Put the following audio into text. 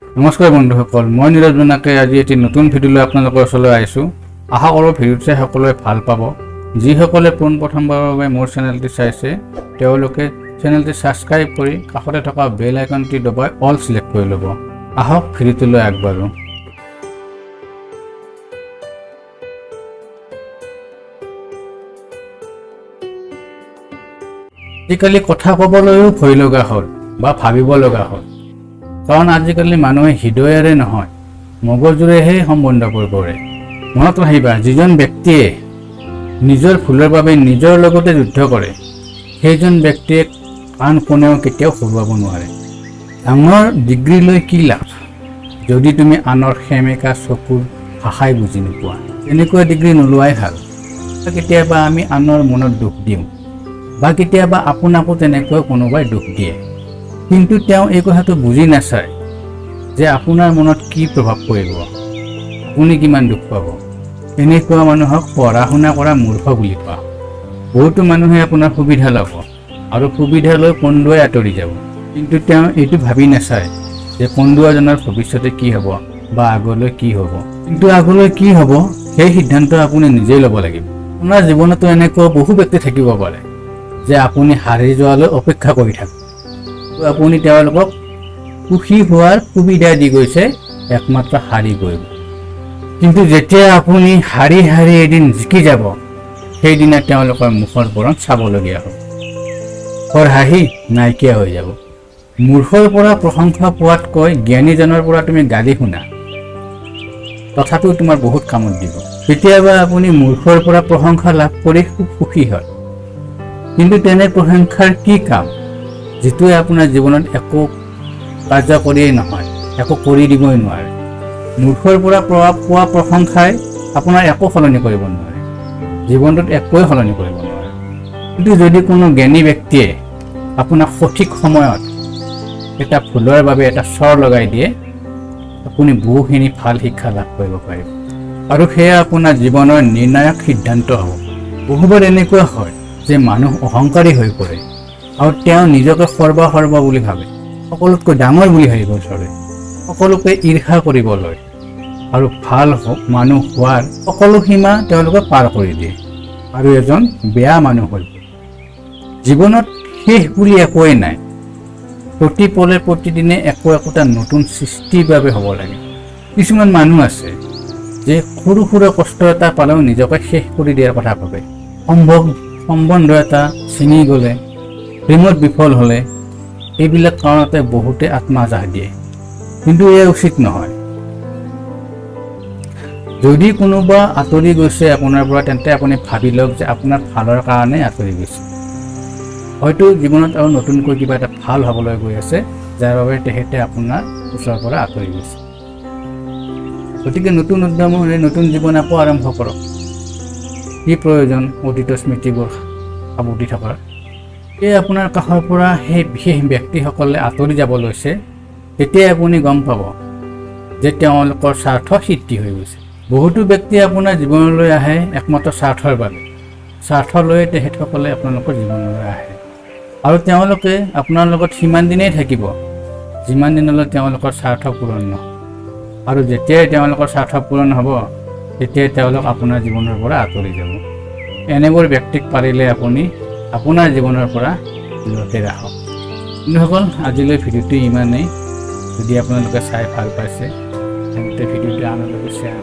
নমস্কাৰ বন্ধুসকল, মই নীৰজ জোনাকে আজি এটি নতুন ভিডিঅ' লৈ আপোনালোকৰ ওচৰলৈ আহিছোঁ। আশা কৰোঁ ভিডিঅ'টো চাই সকলোৱে ভাল পাব। যিসকলে পোনপ্ৰথমবাৰৰ বাবে মোৰ চেনেলটি চাইছে, তেওঁলোকে চেনেলটি ছাবস্ক্ৰাইব কৰি কাষতে থকা বেল আইকনটি দবাই অল চিলেক্ট কৰি ল'ব। আহক, ভিডিঅ'টোলৈ আগবাঢ়োঁ। আজিকালি কথা ক'বলৈও ভয় লগা হ'ল বা ভাবিব লগা হ'ল, কাৰণ আজিকালি মানুহে হৃদয়েৰে নহয়, মগজুৰেহে সম্বন্ধবোৰ কৰে। মনত ৰাখিবা, যিজন ব্যক্তিয়ে নিজৰ ভুলৰ বাবে নিজৰ লগতে যুদ্ধ কৰে, সেইজন ব্যক্তিয়ে আন কোনেও কেতিয়াও হৰুৱাব নোৱাৰে। ডাঙৰ ডিগ্ৰী লৈ কি লাভ যদি তুমি আনৰ সেমেকা চকুৰ ভাষাই বুজি নোপোৱা? তেনেকুৱা ডিগ্ৰী নোলোৱাই ভাল। কেতিয়াবা আমি আনৰ মনত দুখ দিওঁ বা কেতিয়াবা আপোনাকো তেনেকৈ কোনোবাই দুখ দিয়ে, কিন্তু তেওঁ এই কথাটো বুজি নাচায় যে আপোনাৰ মনত কি প্ৰভাৱ পৰিব, আপুনি কিমান দুখ পাব। এনেকুৱা মানুহক পঢ়া শুনা কৰা মূৰ্খ বুলি কোৱা। বহুতো মানুহে আপোনাৰ সুবিধা ল'ব আৰু সুবিধা লৈ কন্দুৱাই আঁতৰি যাব, কিন্তু তেওঁ এইটো ভাবি নাচায় যে কন্দুৱাজনৰ ভৱিষ্যতে কি হ'ব বা আগলৈ কি হ'ব। কিন্তু আগলৈ কি হ'ব সেই সিদ্ধান্ত আপুনি নিজেই ল'ব লাগিব। আপোনাৰ জীৱনতো এনেকুৱা বহু ব্যক্তি থাকিব পাৰে যে আপুনি হাৰি যোৱালৈ অপেক্ষা কৰি থাকে। আপুনি তেওঁলোকক সুখী হোৱাৰ সুবিধা দি গৈছে একমাত্ৰ হাৰি গৈ। কিন্তু যেতিয়া আপুনি হাৰি হাৰি এদিন জিকি যাব, সেইদিনা তেওঁলোকৰ মুখৰ বৰণ চাবলগীয়া হ'ব, মুখৰ হাঁহি নাইকিয়া হৈ যাব। মূৰ্খৰ পৰা প্ৰশংসা পোৱাতকৈ জ্ঞানীজনৰ পৰা তুমি গালি শুনা, তথাপিও তোমাৰ বহুত কামত দিব। কেতিয়াবা আপুনি মূৰ্খৰ পৰা প্ৰশংসা লাভ কৰি খুব সুখী হয়, কিন্তু তেনে প্ৰশংসাৰ কি কাম যিটোৱে আপোনাৰ জীৱনত একো কাৰ্যকৰীয়েই নহয়, একো কৰি দিবই নোৱাৰে। মূৰ্খৰ পৰা পোৱা প্ৰশংসাই আপোনাৰ একো সলনি কৰিব নোৱাৰে, জীৱনটোত একোৱেই সলনি কৰিব নোৱাৰে। কিন্তু যদি কোনো জ্ঞানী ব্যক্তিয়ে আপোনাক সঠিক সময়ত এটা ভুলৰ বাবে এটা চৰ লগাই দিয়ে, আপুনি বহুখিনি ভাল শিক্ষা লাভ কৰিব পাৰিব আৰু সেয়া আপোনাৰ জীৱনৰ নিৰ্ণায়ক সিদ্ধান্ত হ'ব। বহুবাৰ এনেকুৱা হয় যে মানুহ অহংকাৰী হৈ পৰে আৰু তেওঁ নিজকে সৰ্ব বুলি ভাবে, সকলোতকৈ ডাঙৰ বুলি ভাবিব ধৰে, সকলোকে ঈৰ্ষা কৰিব লয় আৰু ভাল মানুহ হোৱাৰ সকলো সীমা তেওঁলোকে পাৰ কৰি দিয়ে আৰু এজন বেয়া মানুহ হৈ পৰে। জীৱনত শেষ বুলি একোৱেই নাই। প্ৰতি পলে প্ৰতিদিনে একো একোটা নতুন সৃষ্টিৰ বাবে হ'ব লাগে। কিছুমান মানুহ আছে যে সৰু সুৰা কষ্ট এটা পালেও নিজকে শেষ কৰি দিয়াৰ কথা ভাবে। সম্বন্ধ এটা ছিঙি গ'লে, প্ৰেমত বিফল হ'লে, এইবিলাক কাৰণতে বহুতে আত্মজাহ দিয়ে, কিন্তু এয়া উচিত নহয়। যদি কোনোবা আঁতৰি গৈছে আপোনাৰ পৰা, তেন্তে আপুনি ভাবি লওক যে আপোনাৰ ভালৰ কাৰণে আঁতৰি গৈছে। হয়তো জীৱনত আৰু নতুনকৈ কিবা এটা ভাল হ'বলৈ গৈ আছে, যাৰ বাবে তেখেতে আপোনাৰ ওচৰৰ পৰা আঁতৰি গৈছে। গতিকে নতুন উদ্যমেৰে নতুন জীৱন আকৌ আৰম্ভ কৰক। কি প্ৰয়োজন অতীতৰ স্মৃতিবোৰ সাৱটি থকাৰ? এই আপোনাৰ কাষৰ পৰা সেই বিশেষ ব্যক্তিসকলে আঁতৰি যাব লৈছে, তেতিয়াই আপুনি গম পাব যে তেওঁলোকৰ স্বাৰ্থ সিদ্ধি হৈ গৈছে। বহুতো ব্যক্তি আপোনাৰ জীৱনলৈ আহে একমাত্ৰ স্বাৰ্থৰ বাবে। স্বাৰ্থ লৈয়ে তেখেতসকলে আপোনালোকৰ জীৱনলৈ আহে আৰু তেওঁলোকে আপোনাৰ লগত সিমান দিনেই থাকিব যিমান দিনলৈ তেওঁলোকৰ স্বাৰ্থ পূৰণ নহয়। আৰু যেতিয়াই তেওঁলোকৰ স্বাৰ্থ পূৰণ হ'ব, তেতিয়াই তেওঁলোক আপোনাৰ জীৱনৰ পৰা আঁতৰি যাব। এনেবোৰ ব্যক্তিক পাৰিলে আপুনি আপোনাৰ জীৱনৰ পৰা দূৰতে ৰাখক। বন্ধুসকল, আজিলৈ ভিডিঅ'টো ইমানেই। যদি আপোনালোকে চাই ভাল পাইছে, তেন্তে ভিডিঅ'টো আনলৈকে শ্বেয়াৰ